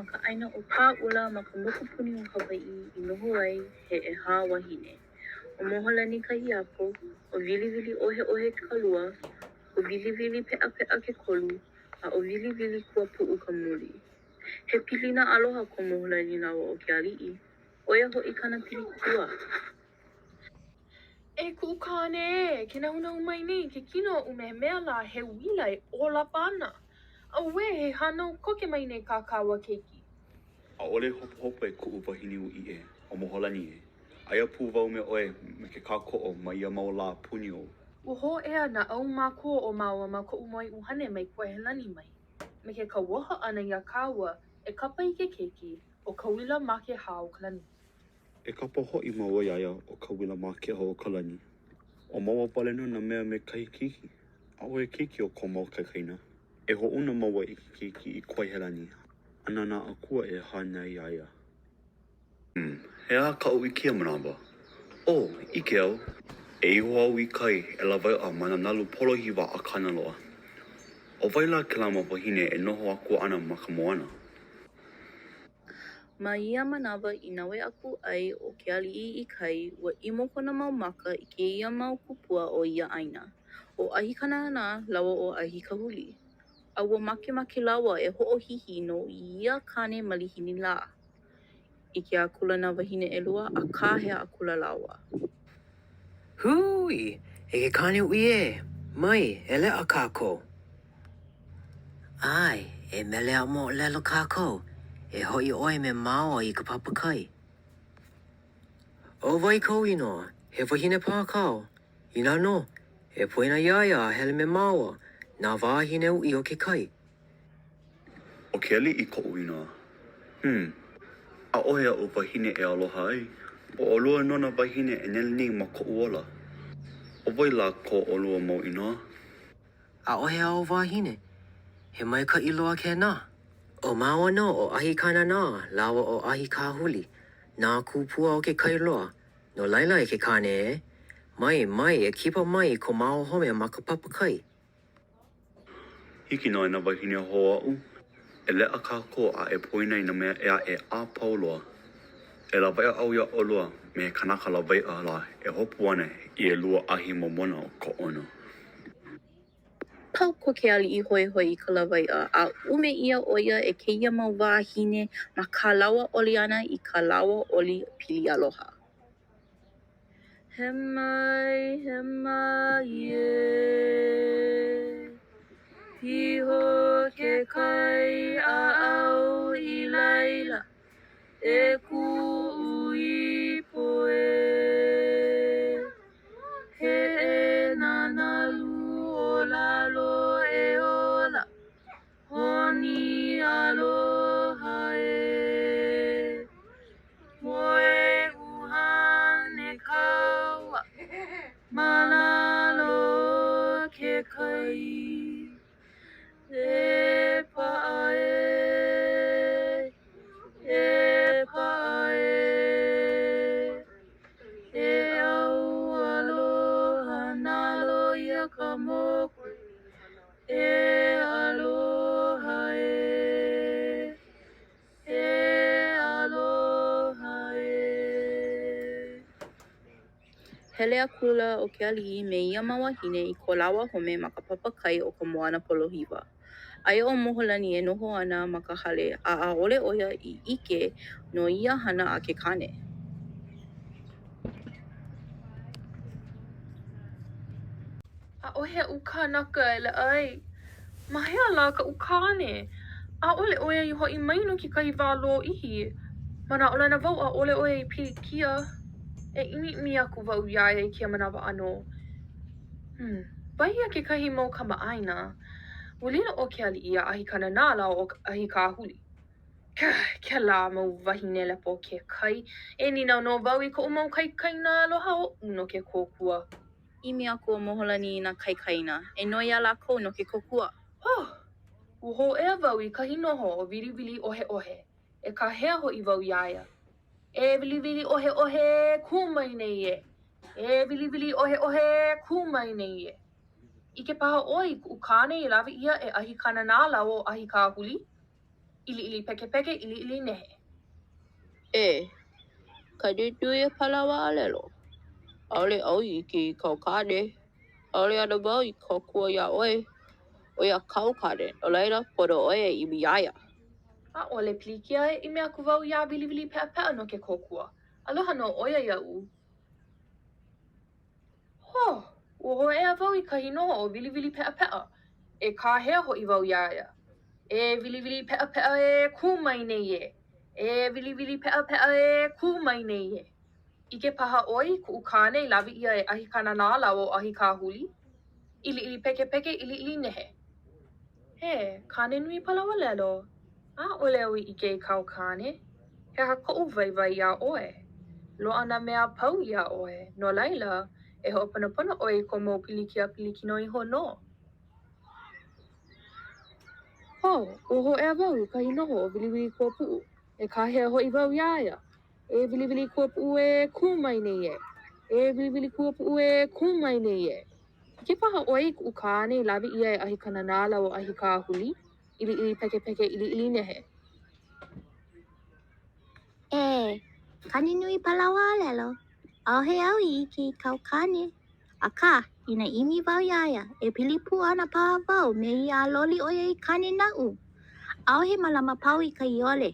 Ma ka ʻāina ʻo Pāʻula ma ka mokupuni o Hawaiʻi i noho ai he ʻehā wāhine. ʻO Moholani ka hiapo, ʻo Wiliwili ʻOheʻohe ka lua, ʻo Wiliwili Peʻapeʻa ke kolu, a ʻo Wiliwili Kuapuʻu ka muli. He pilina aloha ko Moholani lāua ʻo ke aliʻi, ʻo ia hoʻi kāna pilikua. E kuʻu kāne ē, ke nahunahu mai nei ke kino oʻu me he mea lā he uila e ʻōlapa ana. Auē, he hānau koke mai nei kā kāua keiki. ʻAʻole hopohopo e kuʻu wahine uʻi ē, ʻo Moholani ē. Aia pū wau me ʻoe me ke kākoʻo ma ia mau lā puni ou. Ua hōʻea nā ʻaumākua o māua ma koʻu moeʻuhane mai Kuaihelani mai, me ke kauoha ʻana iā kāua e kapa i ke keiki ʻo Kauilamākēhauokalani. E kapa hoʻi māua iā ia ʻo Kauilamākēhauokalani. ʻO māua wale nō nā mea me kahi keiki. ʻAʻohe keiki o ko māua kaikaina. E hoʻouna māua i ke keiki i Kuaihelani, a na nā akua e hānai iā ia. Hmm, he aha kaʻu i kēia manawa? Oh, ʻike au. E iho au i kai e lawaiʻa ma nā nalu polohiwa a Kanaloa. ʻO wai lā kēlā mau wāhine e noho akua ana ma ka moana? Ma ia manawa i naue aku ai ʻo ke aliʻi i kai, ua ʻimo kona mau maka i kēia mau kupua o ia ʻāina, ʻo ʻAhikanānā lāua ʻo ʻAhikahuli. A ua makemake lāua e hoʻohihi no ia kāne malihini lā. ʻIke akula nā wāhine ʻelua a kāhea akula lāua. Hūi! E ke kāne uʻi ē! Mai, e leʻa kākou! ʻAe, e mele a moʻolelo kākou. E hoʻi ʻoe me māua i ka papa kai. ʻO wai kou inoa? He wahine paha kāu? Inā nō, e poina iā ia a hele me māua, nā wāhine uʻi o ke kai. ʻO ke aliʻi koʻu inoa. Hmm. ʻAʻohe aʻu wahine e aloha ai. ʻO ʻolua nō nā wāhine e nele nei ma koʻu ola. ʻO wai lā ko ʻolua mau inoa? ʻAʻohe āu wahine. He maikaʻi loa kēnā. ʻO māua nō ʻo ʻAhikananā lāua ʻo ʻAhikahuli, nā kūpua o ke kai loa. No laila e ke kāne ē, mai, mai e kipa mai i ko māua home ma ka papa kai. Hiki nō e nā wāhine hoa aʻu, e leʻa kākou a e poina i nā mea ʻē aʻe a pau loa. E lawaiʻa au iā ʻolua me he kanaka lawaiʻa lā e hopu ana i ʻelua ahi momona o ka ʻono. Pau ko ke aliʻi hoihoi i ka lawaiʻa, a ʻume ʻia ʻo ia e kēia mau wāhine ma kā lāua oli ʻana i kā lāua oli pili aloha. Hema hema ē Piho ke kai a au i laila E kuʻu ipo ē Heʻe nā nalu o lalo e ola Honi aloha ē Moe ʻuhane kāua ma lalo o ke kai E paʻa ē, e paʻa ē E ʻau aloha nalo ia ka moku E aloha ē E aloha ē. Hele akula ʻo ke aliʻi me ia mau wāhine i ko lāua home ma ka papa kai o ka moana polohiwa. Aia ʻo Moholani e noho ana ma ka hale a ʻaʻole ʻo ia i ʻike no ia hana a ke kāne. ʻAʻohe aʻu kānaka e leʻa ai. Ma hea lā kaʻu kāne? ʻAʻole ʻo ia i hoʻi mai no kekahi wā lōʻihi. Manaʻolana wau ʻaʻole ʻo ia i pilikia. E ʻimiʻimi aku wau iā ia i kēia manawa ʻānō. Hmm, wahi a kekahi mau kamaʻāina, ua lilo ʻo ke aliʻi iā ʻAhikananā lāua ʻo ʻAhikahuli. Kēlā mau wāhine lepo o ke kai. E nīnau nō wau i koʻu mau kaikaina aloha oʻu no ke kōkua. ʻImi aku ʻo Moholani i nā kaikaina e noi iā lākou no ke kōkua. Oh! Ua hōʻea wau i kahi noho o Wiliwili ʻOheʻohe, e kāhea hoʻi wau iā ia. E Wiliwili ʻOheʻohe, kū mai nei ē! E Wiliwili ʻOheʻohe, kū mai nei ē! ʻIke paha ʻoe i kuʻu kāne i lawe ʻia e ʻAhikananā lāua ʻo ʻAhikahuli? ʻIliʻili pekepeke, ʻiliʻili nehe. E Kānenuipalauaʻalelo, ʻaʻole au i ʻike i kāu kāne. ʻAʻole ana wau i kōkua iā ʻoe. ʻO ia kāu kāne, no laila, pono ʻoe e ʻimi iā ia. ʻAʻole pilikia e ʻimi aku wau iā Wiliwilipeʻapeʻa no ke kōkua. Aloha nō ʻo ia iaʻu. Hō! Ua hōʻea wau i kahi noho o Wiliwilipeʻapeʻa. E kāhea hoʻi wau iā ia. E Wiliwilipeʻapeʻa e kū mai nei ē! E Wiliwilipeʻapeʻa e kū mai nei ē! ʻIke paha ʻoe i kuʻu kāne i lawe ʻia e ʻAhikananā lāua ʻo ʻAhikāhuli? ʻIliʻili pekepeke, ʻiliʻili nehe. E Kānenuipalaualelo, ʻaʻole au i ʻike i kāu kāne. He aha koʻu waiwai iā ʻoe? Loaʻa nā mea a pau iā ʻoe, no laila, e hoʻoponopono ʻoe i kou mau pilikia pilikino iho nō. Hō, ua hōʻea wau i kahi noho o Wiliwilikuapuʻu. E kāhea hoʻi wau iā ia. E Wiliwilikuapuʻu e kū mai nei ē! E Wiliwilikuapuʻu e kū mai nei ē! ʻIke paha ʻoe i kuʻu kāne i lawe ʻia e ʻAhikananā lāua ʻo ʻAhikāhuli? ʻIliʻili pekepeke, ʻiliʻili nehe. E Kānenuipalauaʻalelo, ʻaʻohe au i ʻike i kāu kāne. Akā, inā ʻimi wau iā ia, e pili pū ana paha wau me ia a loli ʻo ia i kāne naʻu. ʻAʻohe mālama pau i ka ʻiole.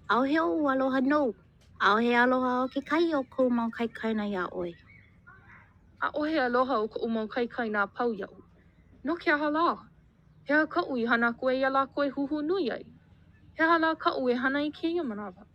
ʻAʻohe oʻu aloha nou. ʻAʻohe aloha o kekahi o kou mau kaikaina iā ʻoe. ʻAʻohe aloha o koʻu mau kaikaina a pau iaʻu. No ke aha lā? He aha kaʻu i hana aku ai iā lākou e huhū nui ai? He aha lā kaʻu e hana i kēia manawa?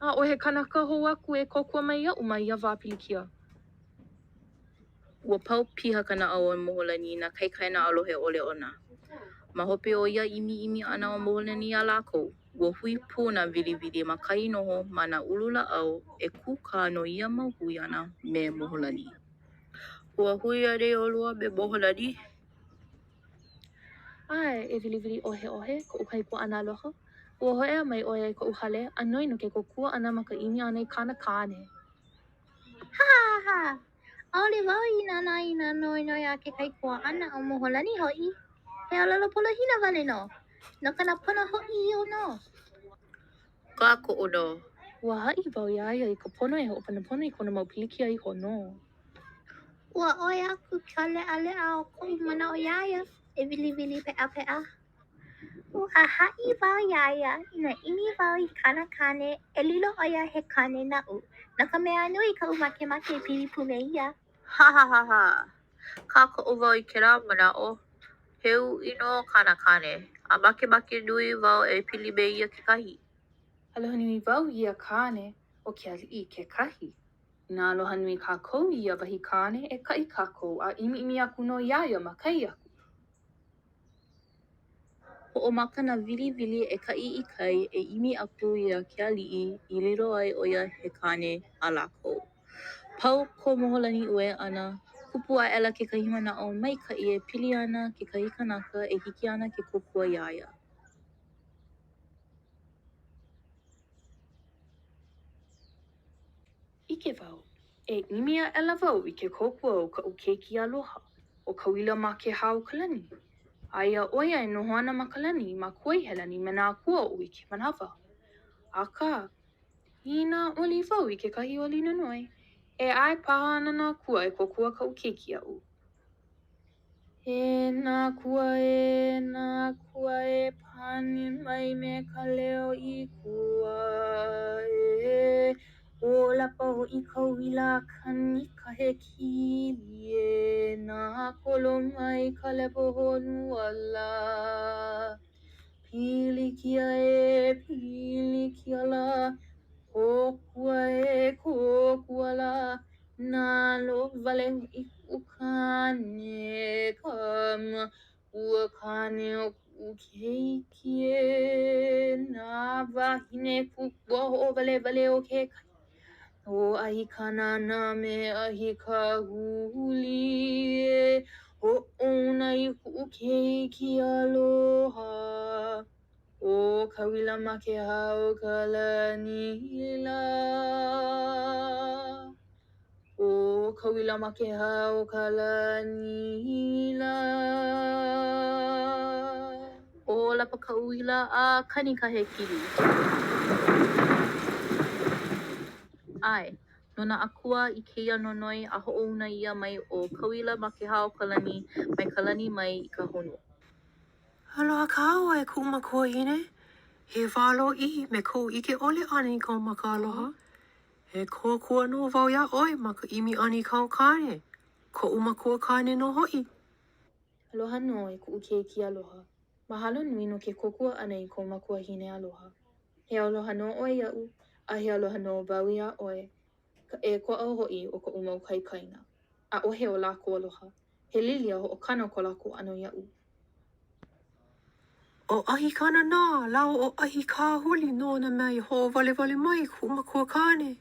ʻAʻohe kanaka hou aku e kōkua mai iaʻu ma ia wā pilikia. Ua pau piha ka naʻau o Moholani i nā kaikaina alohe ʻole ona. Ma hope o ia ʻimiʻimi ʻana o Moholani iā lākou, ua hui pū nā Wiliwili ma kahi noho ma nā ululāʻau e kūkā no ia mau hui ʻana me Moholani. Ua hui anei ʻolua me Moholani? ʻAe, e Wiliwili ʻOheʻohe, koʻu kaikuaʻana aloha. Ua hōʻea mai ʻo ia i koʻu hale a noi no ke kōkua ʻana ma ka ʻimi ʻana i kāna kāne. Hahaha! ʻAʻole wau i nānā i nā noinoi a ke kaikuaʻana ʻo Moholani hoʻi. He ʻōlelo polohina wale nō. No kāna pono hoʻi iho nō. Kākoʻo nō. Ua haʻi wau iā ia i ka pono e hoʻoponopono i kona mau pilikia iho nō. Ua ʻoi aku ka leʻaleʻa o koʻu manaʻo iā ia, e Wiliwili Peʻapeʻa. Ua haʻi wau iā ia, inā ʻimi wau i kāna kāne, e lilo ʻo ia he kāne naʻu, no ka mea, nui kaʻu makemake e pili pū me ia. Hahahaha! Kākoʻo wau i kēlā manaʻo. He uʻi nō kāna kāne, a makemake nui wau e pili me ia kekahi. Aloha nui wau i ia kāne, ʻo ke aliʻi kekahi. Inā aloha nui kākou i ia wahi kāne, e kaʻi kākou a ʻimiʻimi aku nō iā ia ma kai aku. Hoʻomaka nā Wiliwili e kaʻi i kai e ʻimi aku iā ke aliʻi i lilo ai ʻo ia he kāne a lākou. Pau ko Moholani uē ʻana, kupu aʻela kekahi manaʻo maikaʻi e pili ana kekahi kanaka e hiki ana ke kōkua iā ia. ʻIke wau, e ʻimi aʻela wau i ke kōkua o kaʻu keiki aloha, ʻo Kauilamakehāokalani. Aia ʻo ia e noho ana ma ka lani, ma Kuaihelani me nā akua oʻu i kēia manawa. Akā, inā oli wau i kekahi oli nonoi, e ʻae paha ana nā akua e kōkua kaʻu keiki iaʻu. E nā akua e, nā akua e, pane mai me ka leo i kua e. ʻŌlapa hoʻi ka uila a kani ka hekili e, nākolo mai ka lepo honua lā. Pilikia e, pilikia lā, kōkua e, kōkua lā. Nalowale hoʻi kuʻu kāne ka makua kāne o kuʻu keiki e. Nā wāhine kupua hoʻowalewale o ke kai. ʻO ʻAhikananā me ʻAhikahuli e. Hoʻouna i kuʻu keiki aloha. ʻO Kauilamakehāokalani lā. ʻO Kauilamakehāokalani lā. ʻŌlapa ka uila a kani ka hekili. ʻAe, no nā akua i kēia nonoi a hoʻouna ʻia mai ʻo Kauilamakehāokalani mai ka lani mai i ka honua. Aloha kāua e kuʻu makuahine. He wā lōʻihi me koʻu ʻike ʻole ʻana i kou maka aloha. E kōkua nō wau iā ʻoe ma ka ʻimi ʻana i kāu kāne, koʻu makua kāne nō hoʻi. Aloha nō e kuʻu keiki aloha. Mahalo nui no ke kōkua ʻana i kou makuahine aloha. He aloha nō ʻoe iaʻu, a he aloha nō wau iā ʻoe, ka ʻēkoʻa hoʻi o koʻu mau kaikaina. ʻAʻohe o lākou aloha. He lili a hoʻokano ko lākou ʻano iaʻu. ʻO ʻAhikananā lāua ʻo ʻAhikāhuli nō nā mea i hoʻowalewale mai i kuʻu makua kāne.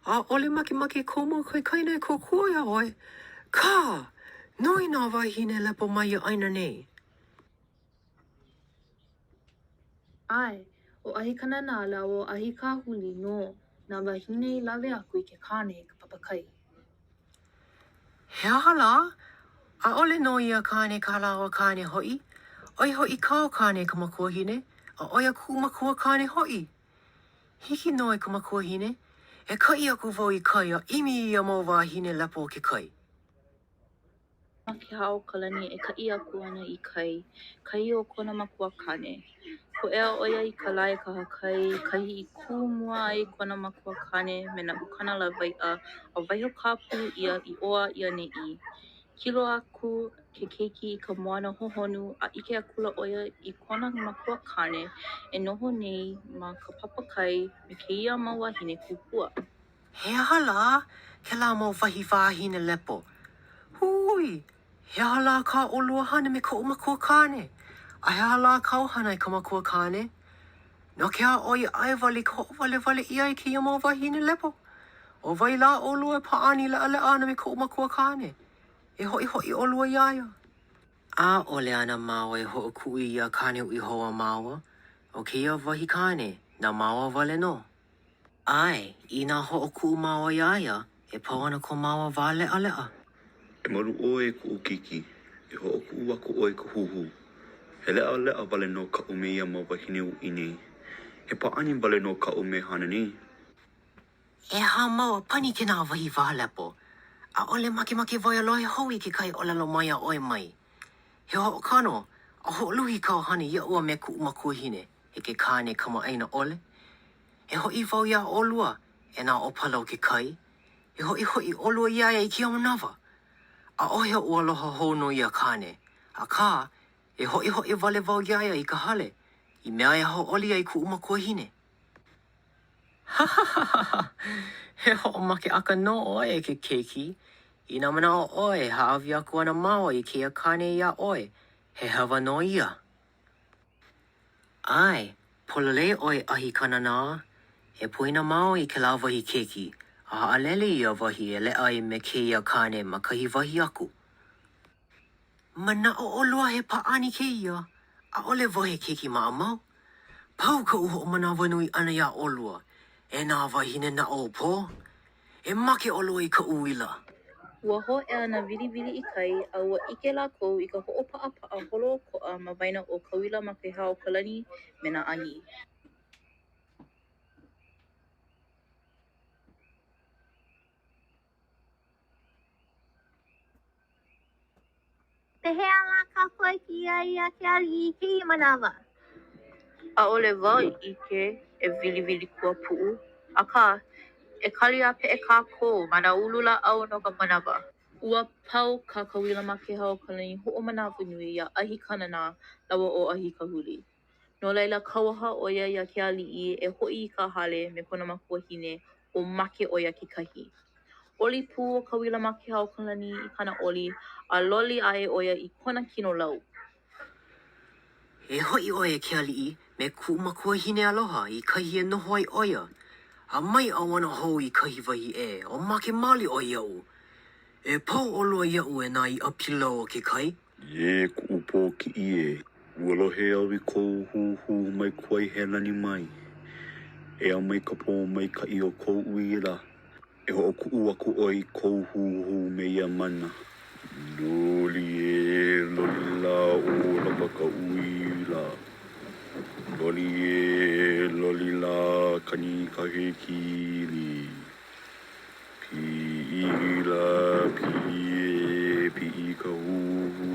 ʻAʻole makemake kou mau kaikaina e kōkua iā ʻoe. Kā! Nui nā wāhine lepo ma ia ʻāina nei. ʻAe, ʻo ʻAhikananā lāua ʻo ʻAhikāhuli nō nā wāhine i lawe aku i ke kāne i ka papa kai. He aha lā? ʻAʻole nō ia kāne kā lāua kāne hoʻi. ʻO ia hoʻi kāu kāne e ka makuahine, a ʻo ia kuʻu makua kāne hoʻi. Hiki nō e ka makuahine, e kaʻi aku wau i kai a ʻimi i ia mau wāhine lepo o ke kai. Makehaokalani e kaʻi aku ana i kai, kahi o kona makuakāne. Hōʻea ʻo ia i ka lae kahakai, kahi i kū mua ai kona makuakāne me nā ukana lawaiʻa a waiho kāpulu ʻia i ʻō a i ʻaneʻi. Kilo aku ke keiki i ka moana hohonu a ʻike akula ʻo ia i kona makuakāne e noho nei ma ka papa kai me kēia mau wāhine kupua. He aha lā kēlā mau wahi wāhine lepo? Hūi! He aha lā kā ʻolua hana me koʻu makua kāne? A he aha lā kāu hana e ka makua kāne? No ke aha ʻoe i ʻae wale i ka hoʻowalewale ʻia e kēia mau wāhine lepo? ʻO wai lā ʻolua e pāʻani leʻaleʻa ana me koʻu makua kāne? E hoʻihoʻi ʻolua iā ia. ʻAʻole ana māua e hoʻokuʻu i ia kāne uʻi hou a māua. ʻO kēia wahi kāne, na māua wale nō. ʻAe, inā hoʻokuʻu māua iā ia, e pau ana ko māua wā leʻaleʻa. E malu ʻoe e kuʻu keiki, e hoʻokuʻu aku ʻoe i ka huhū. He leʻaleʻa wale nō kaʻu me ia mau wāhine uʻi nei. He pāʻani wale nō kaʻu me hana nei. E hāmau a pani kēnā wahi waha lepo. ʻAʻole makemake wau e lohe hou i kekahi ʻōlelo maiā ʻoe mai. He hoʻokano a hoʻoluhi kāu hana iaʻu a me kuʻu makuahine e ke kāne kamaʻāina ʻole. E hoʻi wau iā ʻolua, e nā ʻōpala o ke kai. E hoʻihoʻi ʻolua iā ia i kēia manawa. ʻAʻohe oʻu aloha hou no ia kāne, akā, e hoʻihoʻi wale wau iā ia i ka hale, i mea e hauʻoli ai kuʻu makuahine. Hahahaha! He hoʻomakeʻaka nō ʻoe e ke keiki. Inā manaʻo ʻoe e hāʻawi aku ana māua i kēia kāne iā ʻoe, he hewa nō ia. ʻAe, pololei ʻoe ʻAhikananā. E poina māua i kēlā wahi keiki, a haʻalele ia wahi e leʻa ai me kēia kāne ma kahi wahi aku. Manaʻo ʻolua he pāʻani kēia, ʻaʻole wau he keiki maʻamau. Pau kaʻu hoʻomanawanui ʻana iā ʻolua, e nā wāhine naʻaupō. E make ʻolua i ka uila. Ua hōʻea nā Wiliwili i kai, a ua ʻike lākou i ka hoʻopaʻapaʻa holoʻokoʻa ma waena o Kauilamakehāokalani me nā ahi. Pehea lā kākou e kiʻi ai iā ke aliʻi i kēia manawa? ʻAʻole wau i ʻike e Wiliwilikuapuʻu, akā, e kali a peʻe kākou ma nā ululāʻau no ka manawa. Ua pau kā Kauilamakehāokalani hoʻomanawanui iā ʻAhikananā lāua ʻo ʻAhikahuli. No laila, kauoha ʻo ia iā ke aliʻi e hoʻi i ka hale me kona makuahine, o make ʻo ia kekahi. ʻOli pū ʻo Kauilamakehāokalani i kāna ʻoli, a loli aʻe ʻo ia i kona kinolau. E hoʻi ʻoe e ke aliʻi me kuʻu makuahine aloha i kahi e noho ai ʻo ia, a mai ʻauana hou i kahi wahi ʻē o make maoli ʻoe iaʻu. E pau ʻolua iaʻu e nā iʻa pilau o ke kai. E kuʻu pōkiʻi ē, ua lohe au i kou huhū mai Kuaihelani mai. Eia mai ka pōmaikaʻi o kou uila, e hoʻokuʻu aku ʻoe i kou huhū me ia mana. Loli ē, loli lā, ʻōlapa ka uila. Loli ē, loli lā, kani ka hekili. Piʻi lā, piʻi ē, piʻi ka huhū.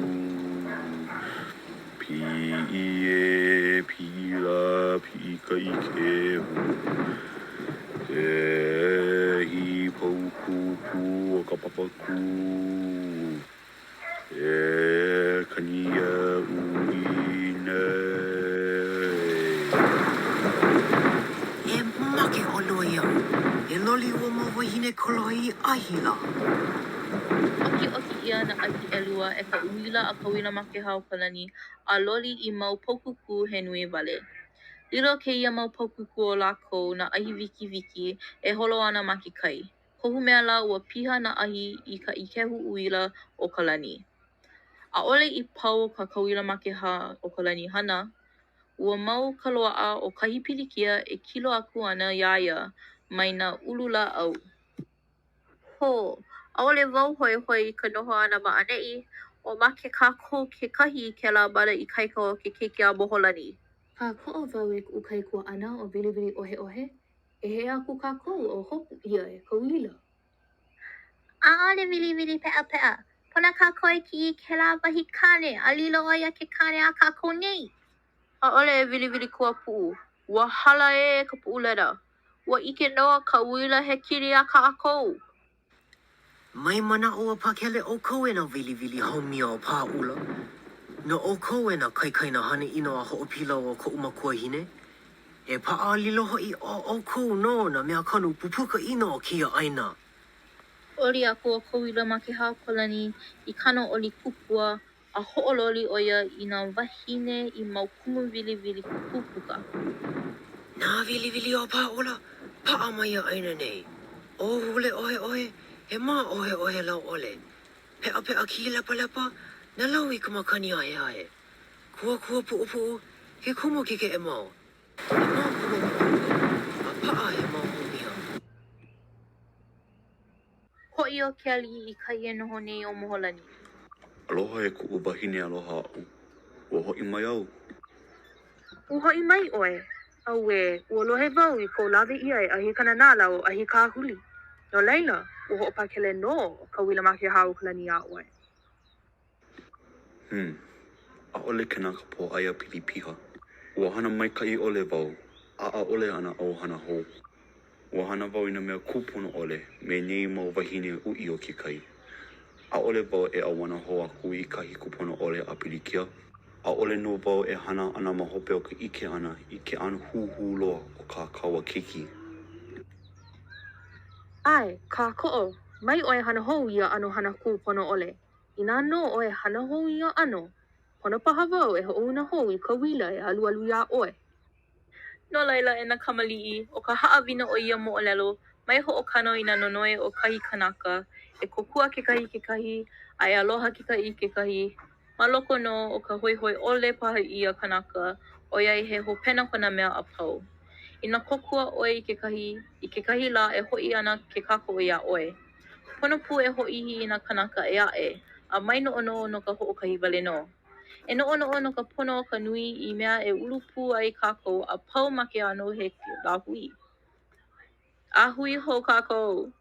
Piʻi ē, piʻi lā, piʻi ka ikehu. Kahi paukū pū o ka papakū. E kani iaʻu i nei. E make ʻolua iaʻu, e loli ua mau wāhine kolohe i ʻahi lā. ʻOkiʻoki ʻia nā ʻahi ʻelua e ka uila a Kauilamakehāokalani a loli i mau paukū he nui wale. Lilo kēia mau paukū o lākou nā ʻahi wikiwiki e holo ana ma ke kai. Kohu mea lā ua piha nā ʻahi i ka ikehu uila o ka lani. ʻAʻole i pau kā Kauilamakehāokalani hana. Ua mau ka loaʻa o kahi pilikia e kilo aku ana iā ia mai nā ululāʻau. Hō! ʻAʻole wau hoihoi i ka noho ʻana ma ʻaneʻi. O make kākou kekahi i kēlā mana ikaika o ke keiki a Moholani. Kākoʻo wau i kuʻu kaikuaʻana ʻo Wiliwiliʻoheʻohe. E heʻe aku kākou o hopu ʻia e ka uila. ʻAʻole Wiliwilipeʻapeʻa. Pono kākou e kiʻi i kēlā wahi kāne a lilo ʻo ia ke kāne a kākou nei. ʻAʻole e Wiliwilikuapuʻu. Ua hala ʻē ka Puʻulena. Ua ʻike nō ka uila he kini iā kākou. Mai manaʻo a pakele ʻoukou e nā wiliwili haumia o Pāʻula. No ʻoukou e nā kaikaina hana ʻino a hoʻopilau o koʻu makuahine, e paʻa a lilo hoʻi ʻo ʻoukou nō nā mea kanu pupuka ʻino o kēia ʻāina. Oli aku ʻo Kauilamakehāokalani i kāna oli kupua a hoʻololi ʻo ia i nā wāhine i mau kumu wiliwili kūpuka. Nā wiliwili o Pāʻula, paʻa ma ia ʻāina nei. ʻŌhule ʻoheʻohe, he māʻoheʻohe lau ʻole. Peʻapeʻa kīlepalepa, nalau i ka makani aheahe. Kuakua puʻupuʻu, ke kumu kekeʻe mau. He mau kumu pupuka, a paʻa he mau haumia. Hoʻi ʻo ke aliʻi i kahi e noho nei ʻo Moholani. Aloha e kuʻu wahine aloha aʻu. Ua hoʻi mai au. Ua hoʻi mai ʻoe. Auē, ua lohe wau i kou lawe ʻia e ʻAhikananā lāua ʻo ʻAhikāhuli. No laila, ua hoʻopakele nō ʻo Kauilamakehāokalani iā ʻoe. Hmm. ʻAʻole kēnā ka pōʻaiapili piha. Ua hana maikaʻi ʻole wau, a ʻaʻole ana au hana hou. Ua hana wau i nā mea kūpono ʻole me nei mau wāhine uʻi o ke kai. ʻAʻole wau e ʻauana hou aku i kahi kūpono ʻole a pilikia. ʻAʻole nō wau e hana ana ma hope o ka ʻike ʻana i ke ʻano huhū loa o kā kāua keiki. ʻAe, kākoʻo, mai ʻoe hana hou i ia ʻano hana kūpono ʻole. Inā nō ʻoe hana hou i ia ʻano, pono paha wau e hoʻouna hou i ka uila e alualu iā ʻoe. No laila, e nā kamaliʻi, ʻo ka haʻawina o ia moʻolelo, mai hoʻokano i nā nonoi o kahi kanaka, e kōkua kekahi i kekahi, a e aloha kekahi i kekahi, ma loko nō o ka hoihoi ʻole paha i ia kanaka, ʻoiai he hopena ko nā mea a pau. Inā kōkua ʻoe i kekahi, i kekahi lā e hoʻi ana ke kākoʻo iā ʻoe. Pono pū e hōʻihi i nā kānaka ʻē aʻe, a mai noʻonoʻo no ka hoʻokahi wale nō. E noʻonoʻo no ka pono o ka nui i mea e ulu pū ai kākou a pau ma ke ʻano he lāhui. A hui hou kākou!